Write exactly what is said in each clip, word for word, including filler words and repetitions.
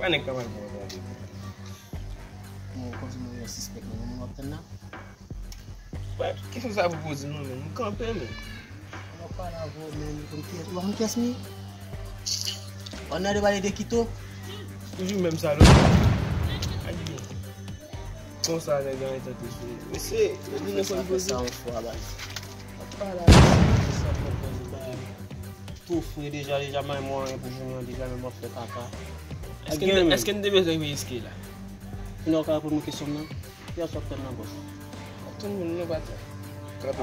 Pa nèg ka mal pran antre. Bon, kòmsi mwen yon sispèk nan moun w ap tann la. Wè, kesyon sa pou poze non, men m kanpe, men. Mwen pale avè w, men, konn kiyès, ou pa konn kiyès m ye? Ou nan de pale de Kito? Toujou menm sa, non? A di byen. Konsa, nèg la, tante sou. Mesye, yo di nou konn poze. Sa yon fwa, baz. Pale avè w, sa pran poze, baz. Tou fre deja, deja, may mwen anyen pou jounen an, deja, men mwen fè kaka. Èske n te bezwen riske la? Kounye a w ka reponn mwen kesyon m nan? Kiyès w ap tann nan bòs? Tout moun nan pa tann.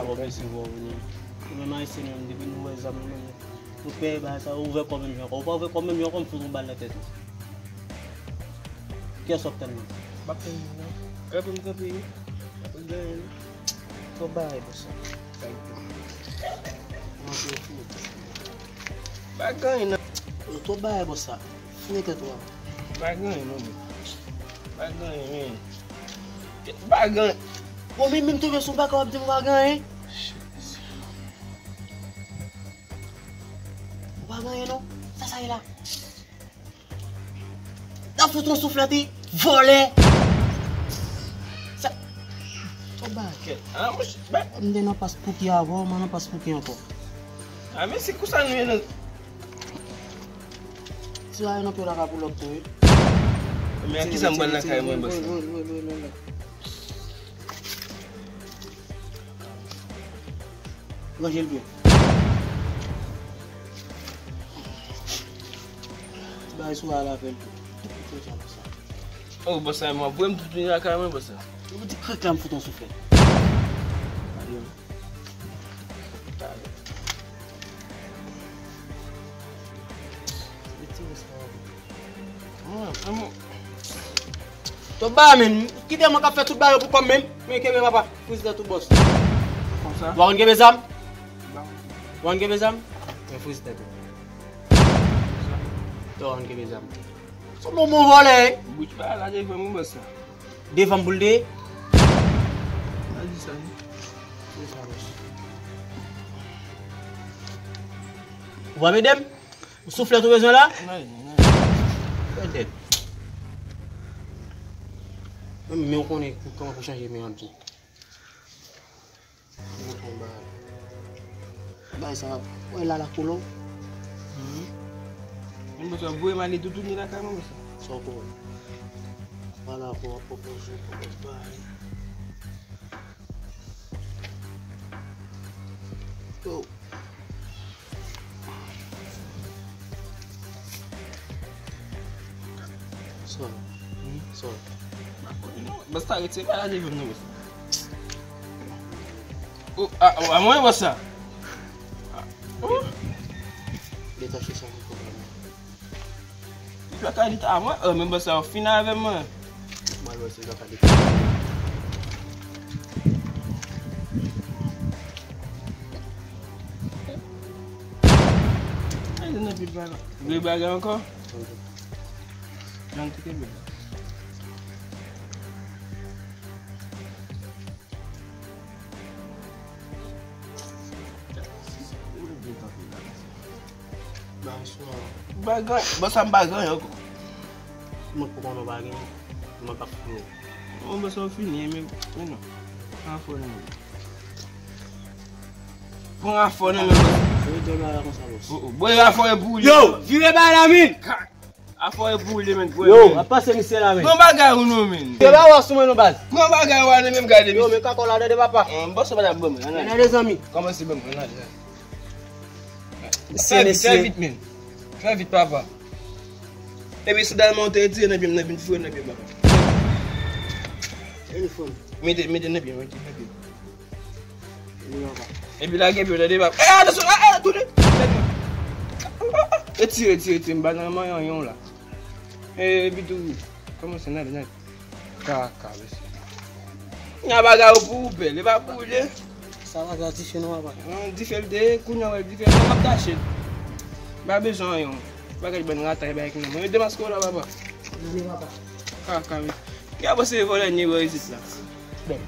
Alò, mèsi, bò, vini. Nou menm Ayisyen menm, depi nou wè zam, nou menm, nou pè bagay sa, ouvè kò menm jan ankò. Ou pa ouvè kò menm jan ankò, m fout yon bal nan tèt ou. Kiyès w ap tann nan? M ap tann moun nan. Kanpe m kanpe, wi. M ap tann li. Twòp bagay, bòs la. Sa l pran. Manje fou. Pa gen anyen nan. Yo twòp bagay bòs sa. Fouye tèt ou a. Pa gen anyen non, men. Pa gen anyen, men. Pa gen anyen. Bon, men menm tonbe sou baka w ap di m pa gen anyen. Ou pa gen anyen non. Sa sa ye la? N ap fout yon souflèt, wi. Vòlè. Sa. Twòp bagay. Ah, mwen, m te nan pas Pouki avan, mwen nan pas Pouki ankò. Ah, men se konsa nou ye nan. Ti bagay nan pye w la ka pou lòt tou, wi. Men a kisa m pral nan kay mwen, bòs la? Ranje l byen. Ti bagay sou a la avè l tou. Oh, bòs la, mwen voye m tout vini lakay mwen, bòs la. Ou di krèk la, m fout yon souflèt. Gade m. Gade. Retire sa. Mwen, mwen. Twòp bagay, men. Kite mwen k ap fè tout bagay yo pou kò m, men. Men kenbe papa. Fouzi tèt ou, bòs. Konsa? Ou pa konn kenbe zam? Ou pa konn kenbe zam? Men fouzi tèt ou. Ou pa konn kenbe zam. Se yon bon vòlè, wi. Bout bagay la devan mwen, bòs la. Devan m pou l te ye? Pa di sa, non. Ou p ap ede m? Souflèt ou bezwen la? Pètèt. Men, men w konnen kòman pou chanje men an byen. Bay sa, wè la la koulon. Mwen bezwen voye m ale toutouni lakay mwen, sa. Sa w konnen. Wala, pou w pwopoze, pou w bay. Yo. Sòl. Sòl. Basta, retire pa la devan nou, basta. Oh, ah, oh, a mwen, basta. Ah, oh. Detache sa pou mwen. Li pa ka di ta mwen, oh, men basta, ou fin avè mwen. Mwen wè si li pa ka di. Ay, nan pil bagay. Vle bagay ankò? Jan te kenbe. Bagay, bon, sa m pa gen ankò. Mwen pou konnen w pa gen, mwen k ap fou. Bon, bon, sa w fini, men, men non. Pran afò nan men. Pran afò nan men, bòs. Yo, jòl la konsa, bòs. Oh, oh. Bon, afò e boule. Yo, vire bay la, men. Afò e boule, men. Yo, ap pase misye la, men. Pran bagay ou non, men. Yo, ba wè sou mwen non, baz. Pran bagay ou a nan men, gade. Yo, men kakò la, tande papa. Bòs, ou pa ta ban mwen, ann ale. Ann ale, zanmi. Kòmanse ban mwen, ann ale. Misye, mesye. Fè vit, fè vit, men. Fè vit, papa. Epi sandal mwen ou te retire nan pye m nan vin foure nan pye m, papa. Mete, mete nan pye m, mete nan pye m. Epi lage pye w, tande, papa. Eh, atansyon, ah, ah, tounen. Retire, retire, retire, m pa nan manyen yon la. Eh, epi tou, kòmanse nan, nan. Kaka, mesye. Nya bagay ou pou ou bèl, e pa pou ou li ye. Sa bagay dife non, papa. An, dife l te ye, kounye a wè dife l, m ap tache l. M pa bezwen anyen. Bagay bann ratay, bagay ki nan mwen. Yo demaske w la, papa. Nan men papa. Kaka, mesye. Ki a panse vòlè nye bò isit la? Bon.